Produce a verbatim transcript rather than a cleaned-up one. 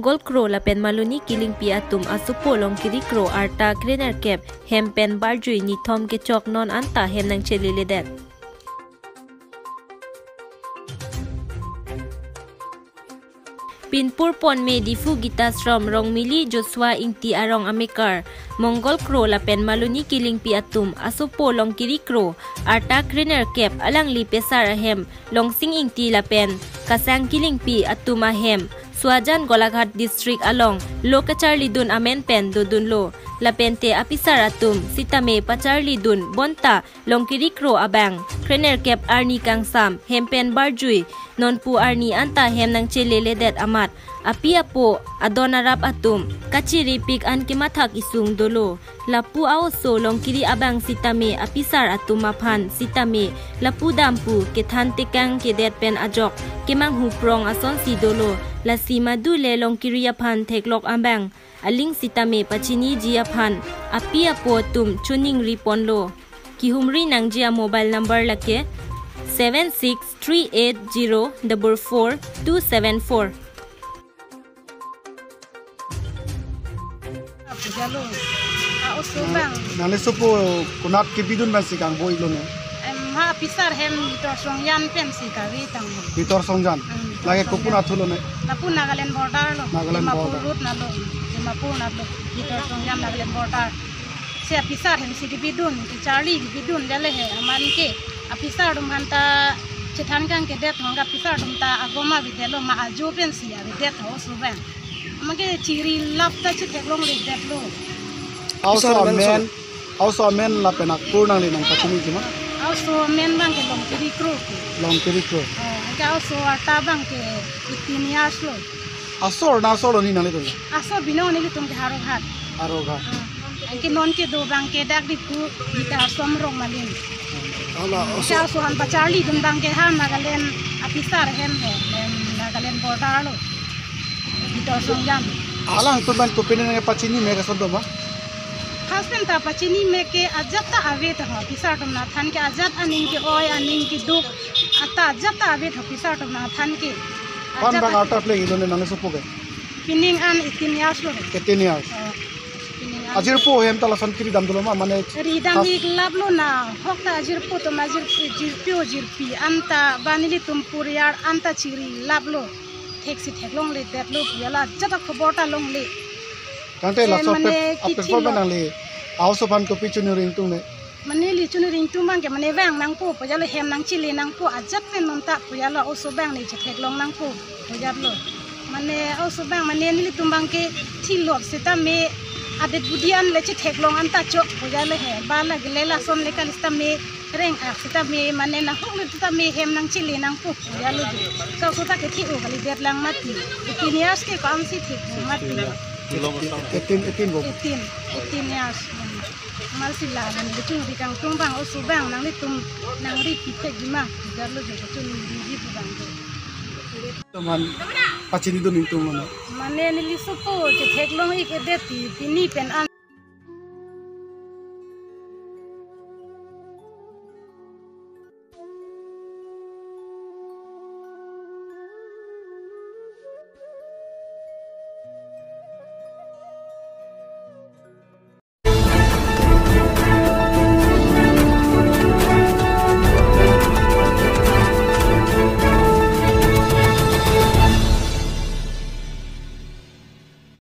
Mongol Kro lapen Maloni Killingpi atum asopo Longkiri Kro arta krenerkep hem pen barjui nithom kechok non anta hem nangcheleledet. Pinpur ponme Diphu Gita Ashram Rongmili Joshua Ingti arong amekar Mongol Kro lapen Maloni Killingpi atum asopo Longkiri Kro arta krenerkep alangli pesar ahem Longsing Ingti lapen Kasang Killingpi atum ahem Suajan Golaghat district along lo kacharlidun amen pen dodunlo. Lapente apisar atum sitame pacharlidun bonta Longkiri Kro abang krenerkep arni kangsam hem pen barjui nonpu arni anta hem nangcheleledet amat api apo adon arap atum kachiripik an kemathak isung dolo. Lapu a-oso Longkiri abang sitame apisar atum aphan sitame lapu dampu kethan tekang kedet pen ajok kemanghu prong asonsi dolo. Lasi madule Longkiri aphan theklok abang aling sitame pachiniji aphan api apo atum choningri ponlo. Kehumri nangji a-mobile number lake seven six three eight zero double four two seven four. Apujalo. A-oso bang. Nangli sopo konat kebidun pensi kangboi lone? Em, ha apisar hem Bitor Songjan pensi kave tanglo. Bitor Songjan. Hmm, Lake Bitor kopun Songjan. Athu lone? Lapu Nagaland border lo. Nagaland Dimapur border. Road nalo. Dimapur nalo. Bitor Songjan Nagaland border. Si apisar hemsi kebidun, kecharli kebidun lele he aman ke. Apisar atum aphanta chethan kang kedet hong apisar atum ta agoma avedetlo ma ajo pensi avedetlo oso bang. Amat ke chiri lap ta chetheklongledetlo. A-oso Apisar amen, amen, a-oso amen lapen akur nangli nangpachiniji ma? A-oso amen bang ke Longkiri Kro ke. Longkiri Kro. Oh, ke a-oso arta bang ke eighteen years lo. Asor na asor lo ni nanglitum? Asor binong nelitum ke Howraghat. Howraghat. Ah, anke non kedo bang ke dak Diphu Gita Ashram Rongmili. Hala, Ke asor. A-oso aphan pacharlidun bang ke ha Nagaland apisar hem he, em, Nagaland border lo. Bitor Songjan. Alangtum pen kopine nangpachini me kason do ma? First pen ta pachini me ke ajat ta ave ta ho, apisar atum aphan ke ajat aning ke-oi aning keduk ata ajat ta ave ta apisar atum aphan ke. Pan Ajat bang ta arta pleng ilone nangli sopo ke? Pining an eighteen years lo. Eighteen years. Oh, pining an. Ajirpo hem ta lason kiri dam dolo ma mane Ridam has- ik lap lo na, hok ta ajirpo atum ajir, jirpi o jirpi anta ba nelitum puriyar anta chiri lap lo. Theksi theklongledetlo puyala ajat ta khobor ta longle. Tangte Jen laso mane pet, kichi apet lo. Nangli a-oso aphan kopi choningri ingtung ne? Mane neli choningri ingtung bang ke mane vang nangpo, puyalo hem nangchele nangpo, ajat pen non ta puyalo oso bang ne chetheklong nangpo, puyalo. Mane oso bang mane nelitum bang ke thilot sitame adet budi an le chetheklong anta chok, puyalo he, ba lake le lason le kali sitame reng-ak sitame, mane nahok le sitame hem nangchele nangpo, puyalo. Ka oso ta kethe-o kalidet lang mati. Eighteen years ke ko-ansi the-o mati. Eighteen, eighteen bo. Eighteen, eighteen years. Amatsi la nang kechoningri kangtung bang oso bang nanglitum nangri pithekji ma, jarlo jo kechoningri ji pu bang jo. Teman pachinidun ingtung lo. Mane neli sopo chetheklong ik-edet ti pini pen an